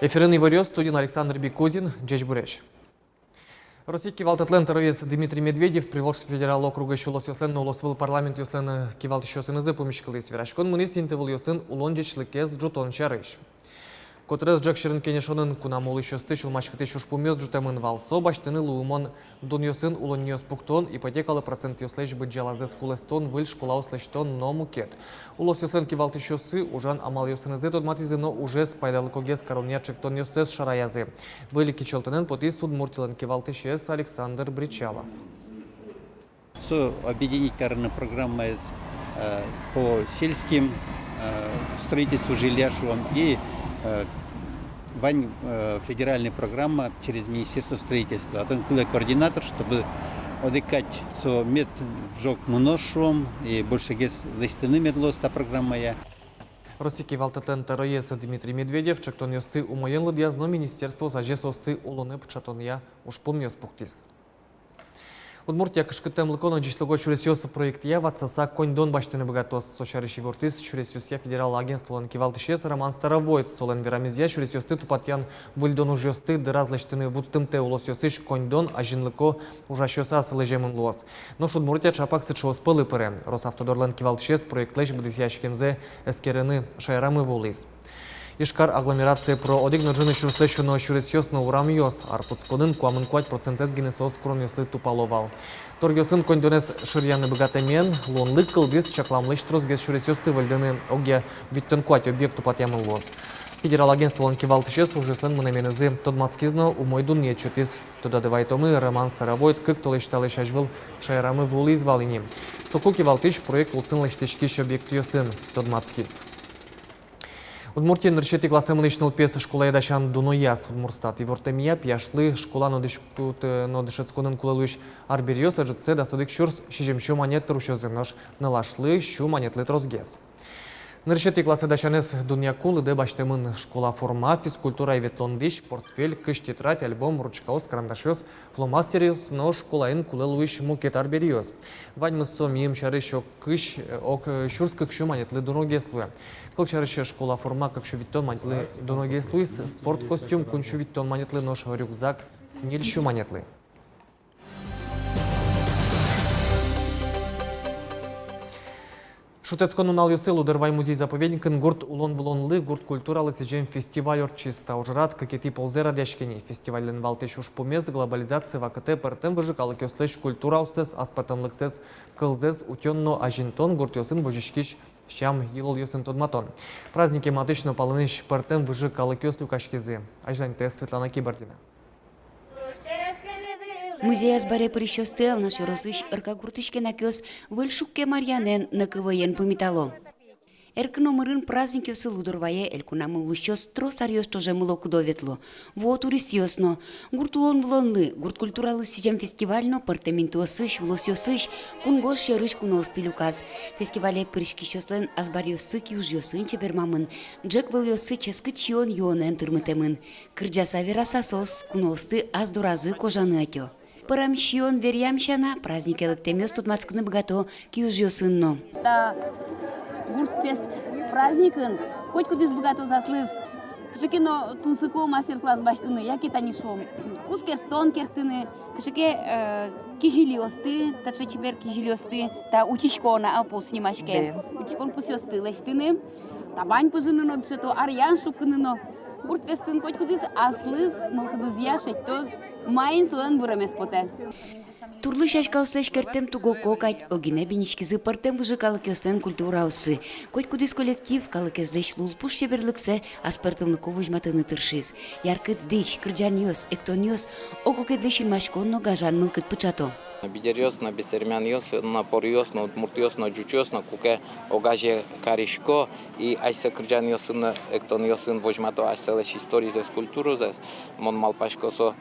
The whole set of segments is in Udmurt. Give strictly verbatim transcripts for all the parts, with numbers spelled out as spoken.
Эфирын иворъёс, студиын Александр Бикузин. Ӟечбуресь! Россия кивалтэтлэн тӧроез Дмитрий Медведев Приволжск федерал округысь улосъёслэн но улосвыл парламентъёслэн кивалтӥсьёсынызы пумиськылӥз. Вераськон мынӥз интывылъёсын улон ӟечлыкез ӝутон сярысь. Котырес ӝӧк сьӧрын кенешонын кунамы улӥсьёсты сюлмаськытӥсь ужпумъёс ӝутэмын вал. Со басьтыны луымон дунъёсын улонниос пуктон, ипотекалы процентъёслэсь быдӟалазэс кулэстон, выль школаос лэсьтон но мукет. Улосъёслэн кивалтӥсьёссы ужан амалъёсынызы тодматӥзы но ужез пайдалыкогес каронъя ӵектонъёссэс шараязы. Выль кичӧлтонэн потӥз Удмуртилэн кивалтӥсез Александр Бречалов. Со объединить карыны программаез, э, по сельским, э, строительству жилья, шуом, и, э, вань, э, федеральная программа через Министерство строительства. Отын кулэ координатор, чтобы одӥг кадь со мед ӝог мыноз, шуом, и большегес лэсьтыны мед луоз та программая. Россия кивалтэтлэн тӧроез Дмитрий Медведев ӵектонъёсты умоен лыдъяз но министерствоос азе соосты улонэ пыӵатонъя ужпумъёс пуктӥз. Удмуртия кышкыттэмлыко но ӟечлыко сюресъёс проектъя ватсаса коньдон басьтыны быгатоз. Со сярысь ивортӥз сюресъёсъя федерал агентстволэн кивалтӥсез Роман Старовойтов. Солэн верамезъя, сюресъёсты тупатъян-выльдон ужъёсты дыраз лэсьтыны вуттымтэ улосъёсысь коньдон азинлыко ужасьёсаз лэземын луоз. Нош Удмуртия ӵапак сыӵеос пӧлы пыре. Росавтодорлэн кивалтӥсез проектлэсь быдэсъяськемзэ эскерыны шаерамы вуылӥз. Ижкар агломерацие пыро одӥг но ӝыны сюрслэсь уно сюресъёс но урамъёс. Ар кутсконын куамын куать процентэз гинэ соос куронъёслы тупало вал. Торъёсын коньдонэз шыръяны быгатэмен луонлык кылдӥз чакламлэсь тросгес сюресъёсты выльдыны. Огъя витьтон куать объект тупатъямын луоз. Федерал агентстволэн кивалтӥсез ужъёслэн мынэменызы тодматскиз но умой дунъет сётӥз. Тодады вайтомы, Роман Старовойтов кык толэзь талэсь азьвыл шаерамы вуылӥз вал ини. Соку кивалтӥсь проект улсын лэсьтӥськись объектъёсын тодматскиз. Удмуртиын нырысетӥ классэ мынӥсь нылпиез школае дасян дунояз. Удмуртстат ивортэмъя, пияшлы школаын но дышетсконын кулэ луись арбериос ӧжытсэ дас одӥг сюрс сизьым сю манет тыр усёзы, нош нылашлы сю манетлы тросгес. Нырысетӥ классэ дасянэз дунъяку лыдэ басьтэмын школа форма, физкультурае ветлон дӥсь, портфель, кызь тетрадь, альбом, ручкаос, карандашъёс, фломастеръёс но школаын кулэ луись мукет арбериос. Ваньмыз со миым сярысь ог кызь, ог сюрс кык сю манетлы дуногес луэ. Кылсярысь, школа форма кык сю витьтон манетлы дуногес луиз, спорт костюм куинь сю витьтон манетлы, нош рюкзак ньыль сю манетлы. Шутэтскон нуналъёсы Лудорвай музей-заповедникын гурт улон-вылонлы, гурт культуралы сӥзем фестиваль ортчиз. Та ужрад кыкетӥ ползэ радъяське ни. Фестивальлэн валтӥсь ужпумез — глобализация вакытэ пӧртэм выжы калыкъёслэсь культураоссэс, аспӧртэмлыксэс, кылзэс утён но азинтон, гуртъёсын возиськись сям-йылолъёсын тодматон. Празднике матысь но палэнысь пӧртэм выжы калыкъёс люкаськизы. Азьланьтэ Светлана Кибардина. Музей азбаре пырисьёсты Алнаш ёросысь Ырка гуртысь кенакъёс выль шуккем аръянэн, нӧкы вӧен пумитало. Эркын омырын праздникъёсы Лудорвае элькунамы улӥсьёс трос аръёс ӵоже мыло-кыдо ветло. Вуо туристъёс но. Гурт улон-вылонлы, гурт культуралы сӥзем фестиваль но пӧртэм интыосысь, улосъёсысь, кунгож сьӧрысь куноосты люказ. Фестивале пыриськисьёслэн азбаръёссы киужъёсын чебермамын, ӝӧк вылъёссы ческыт сиён-юонэн тырмытэмын. Кырӟаса-вераса соос куноосты ас доразы кожаны ӧтё. Пӧрам сиён веръям сяна, празднике лыктэмъёс тодматскыны быгато киужъёсын но. Та гуртфест праздникын котькудӥз быгатоз аслыз кыӵе ке но тунсыко мастер-класс басьтыны, яке тани, шуом, кузкерттон керттыны, кыӵе ке, э, кизилиосты, таӵе чебер кизилиосты, та утиськон, а, пус нимаське. Бен. Утиськон пусъёсты лэсьтыны, табань пыжыны но дышето, аръян шуккыны но. Гуртфестын котькудӥз аслыз мылкыдызъя шедьтоз, маин солэн выремез потэ. Турлы сяськаослэсь керттэм тугоко кадь, огинэ биниськизы пӧртэм выжы калыкъёслэн культураоссы. Котькудӥз коллектив калыкезлэсь лулпуш чеберлыксэ аспӧртэмлыко возьматыны тыршиз. Яркыт дӥсь, кырӟанъёс, эктонъёс ог-огедлы синмаськон но гажан мылкыд пыӵато. Бигеръёс но, бесермянъёс но, поръёс но, удмуртъёс но, ӟучъёс но куке огазе карисько, и асьсэ кырӟанъёсын но, эктонъёсын возьмато асьсэлэсь историзэс, культуразэс. Мон малпасько, со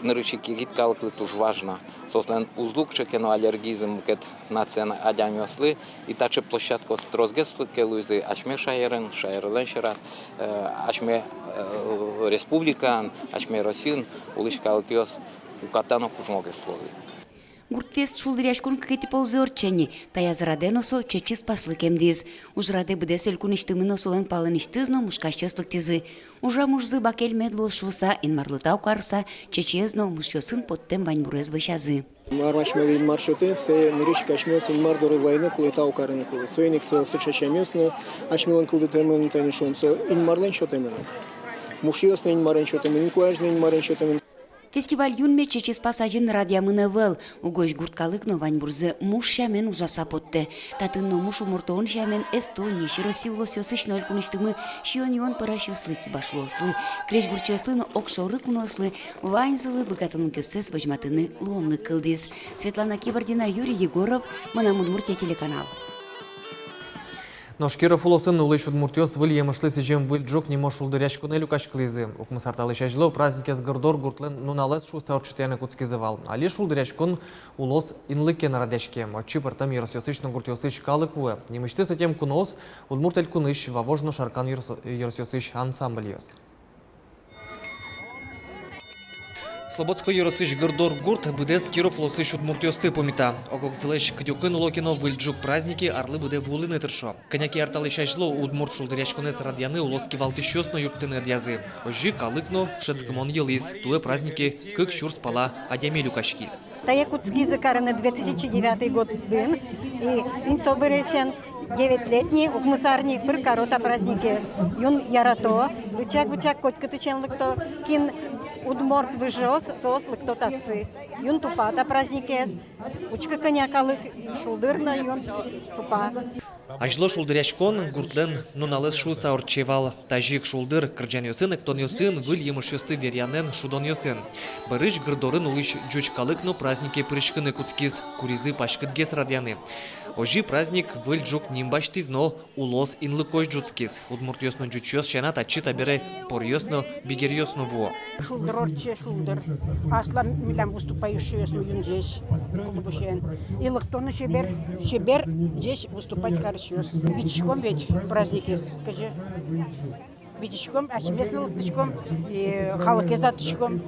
нырысь ик егит калыклы туж важно. Соослэн уз лу кыӵе ке но аллергизм мукет нациен адямиослы, и таӵе площадкаос тросгес ке луизы асьме шаерын, шаерлэн сьӧраз, э, асьме, э, республикаын, асьме Россиын улӥсь калыкъёс уката но кужмогес луозы. Гуртфест шулдыръяськон кыкетӥ ползэ ортче ни. Таяз радэ но со «Чечы» спаслы кемдӥз. Ужрадэ быдэс элькунысьтымы но солэн палэнысьтыз но мушкасьёс лыктӥзы. Ужам ужзы бакель мед луоз шуыса, Инмарлы тау карыса, чечыез но мушъёсын поттэм ваньбурез вӧсязы. Мар асьмелы Инмар сётэ, сое нырысь ик асьмеос Инмар доры вайыны кулэ, тау карыны кулэ. Соин ик со сыӵе сямъёс но асьмелэн кылдытэмын, тани шуом, со Инмарлэн сётэмын. Мушъёс но Инмарлэн сётэмын, инкуазь но Инмарлэн сётэмын. Фестиваль юнме «Чечы» спас азьын радъямын ӧвӧл. Угось гурт калык но ваньбурзэ муш сямен ужаса поттэ. Татын но муш умортоон сямен Эстонияысь, Россиысь улосъёсысь но элькунысьтымы сиён-юон пӧрасьёслы, кибашлыослы, крезьгурчиослы но огшоры куноослы, ваньзылы быгатонлыкъёссэс возьматыны луонлык кылдӥз. Светлана Кибардина, Юрий Егоров, «Мынам Удмуртие» телеканал. Нош Киров улосын улӥсь удмуртъёс «Выль емышлы сӥзем выль ӝук» нимо шулдыръяськонэ люкаськылӥзы. Укмыс ар талэсь азьло праздникез Гырдор гуртлэн нуналэз шуыса ортчытъяны кутскизы вал. Али шулдыръяськон улос инлыкен радъяське. Отчы пӧртэм ёросъёсысь но гуртъёсысь калык вуэ. Нимысьтыз ӧтем куноос Удмурт Элькунысь, Вавож но Шаркан ёрос-, ёросъёсысь ансамбльёс. Слободской ёросысь Гырдор гурт быдэс Киров улосысь удмуртъёсты пумита. Ог-огзылэсь кыдёкын уло ке но, «Выль ӝук» празднике арлы быдэ вуылыны тыршо. Кӧня ке ар талэсь азьло удмурт шулдыръяськонэз радъяны улос кивалтӥсьёс но юрттыны ӧдъязы. Озьы калык но шӧдскымон йылӥз, туэ празднике кык сюрс пала адями люкаськиз. Тае кутскизы карыны две тысячи девятый годын, и тӥни со быресен девять лет ни, укмыс ар ни пыр каро та праздникез. Юн ярато, вычак-вычак котькытысен лыкто, кин удмурт выжыос, соос лыкто татчы. Юн тупа та праздникез, учкы, кӧня калык, шулдыр но юн тупа. Азьло шулдыръяськон гуртлэн нуналэз шуыса ортче вал. Тазьы ик шулдыр кырӟанъёсын, эктонъёсын, выль емышъёсты веръянэн, шудонъёсын. Бӧрысь Гырдорын улӥсь ӟуч калык но празднике пыриськыны кутскиз, куризы паськытгес радъяны. Озьы праздник «Выль ӝук» ним басьтӥз но улос инлыкозь ӝутскиз. Удмуртъёс но ӟучъёс сяна, татчы табере поръёс но бигеръёс но вуо. Шулдыр ортче, шулдыр. Аслам милям выступающийёсмы юн ӟеч клубысен. И лыкто но чебер, чебер ӟеч выступать карисьёс. Витиськом ведь праздникез, кызьы. Витиськом, асьмеос но лыктӥськом, и калыкез адӟиськом.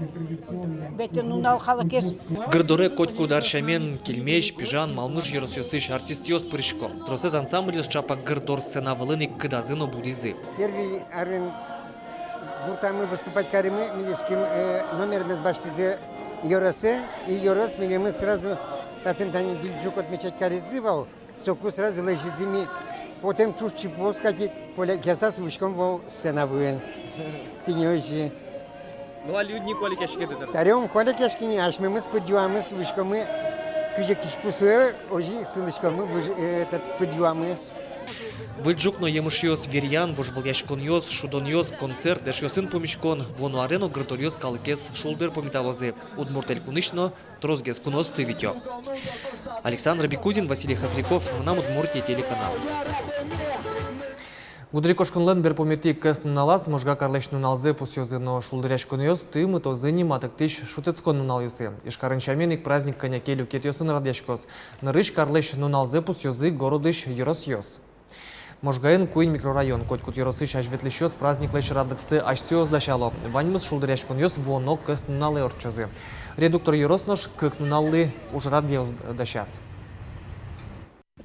Ведь нунал калыкез. Гырдоре котькуд ар сямен Кельмезь, Пижан, Малмыж ёросъёсысь артистъёс пырисько. Тросэз ансамбльёс ӵапак Гырдор сцена вылын ик кыдазы но будӥзы. Первый арын гуртамы выступать каримы, милесьтым, э, номермес басьтӥзы ёросэ, и ёрос милемыз сразу татын тани «Выль ӝук» отмечать каризы вал, соку сразу лэзизы ми, потэм ӵуж чипуос кадь ик куалекъяса улӥськом вал сцена вылын. Тӥни озьы. Ну, али уд ни куалекъяське, дыр? Таре ум куалекъяське ни, асьмемыз пыдъюамы, улӥськомы, кызьы кызьпу сое, озьы сылӥськомы, выж-, э, этот, пыдъюамы. Выль ӝук но емышъёс веръян, вожвылъяськонъёс, шудонъёс, концерт, эшъёсын пумиськон — вуоно аре но гырдоръёс калыкез шулдыр пумиталозы. Удмурт Элькунысь но тросгес куноосты витё. Александр Бекузин, Василий Хохряков, «Мынам Удмуртие» телеканал. Гудырикошконлэн берпуметӥ кӧснуналаз Можга карлэсь нуналзэ пусъёзы, но шулдыръяськонъёсты мытозы ни матыктӥсь шутэтскон нуналъёсы. Ижкарын сямен ик праздник кӧня ке люкетъёсын радъяськоз. Нырысь карлэсь нуналзэ пусъёзы городысь ёросъёс. Можгаын куинь микрорайон. Котькуд ёросысь азьветлӥсьёс праздниклэсь радлыксэ асьсэос дасяло. Ваньмыз шулдыръяськонъёс вуоно кӧснуналэ ортчозы. Редуктор ёрос нош кык нуналлы ужрадъёс дасяз.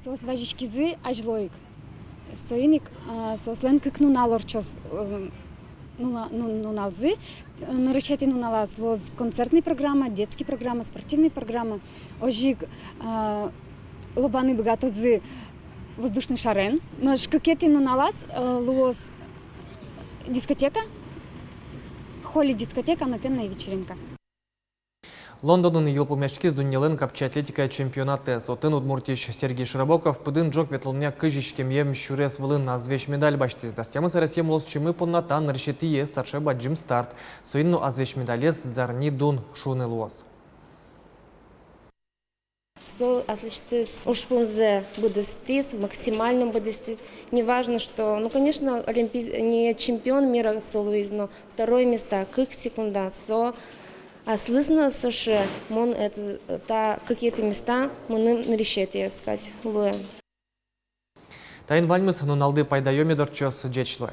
Соос вазиськизы азьло ик. Соин ик, а, соослэн кык нунал ортчоз, э, нуна-, ну-, нуналзы. Нырысетӥ нуналаз луоз концертный программа, детский программа, спортивный программа. Озьы ик, а, лобаны быгатозы воздушный шарен. Нош кыкетӥ нуналаз, э, луоз дискотека, холи дискотека но пенная вечеринка. Лондонын йылпумъяськиз дуннелэн капчи атлетикая чемпионатэз. Отын Удмуртиысь Сергей Широбоков пыдын ӝог ветлонъя кызь иськемъем сюрес вылын азвесь медаль басьтӥз. Дас тямыс аресъем улосчимы понна та нырысетӥез таӵе бадӟым старт. Соин но азвесь медалез зарни дун шуыны луоз. Со аслэсьтыз ужпумзэ быдэстӥз, максимально быдэстӥз. Неважно, что, ну, конечно, олимпийс-, не чемпион мира со луиз, но второе место, кык секунда, со аслыз но со шуэ: мон это, та кыкетӥ места мыным нырысетӥез кадь луэ. Таин ваньмыз. Нуналды пайдаё мед ортчоз, ӟеч луэ.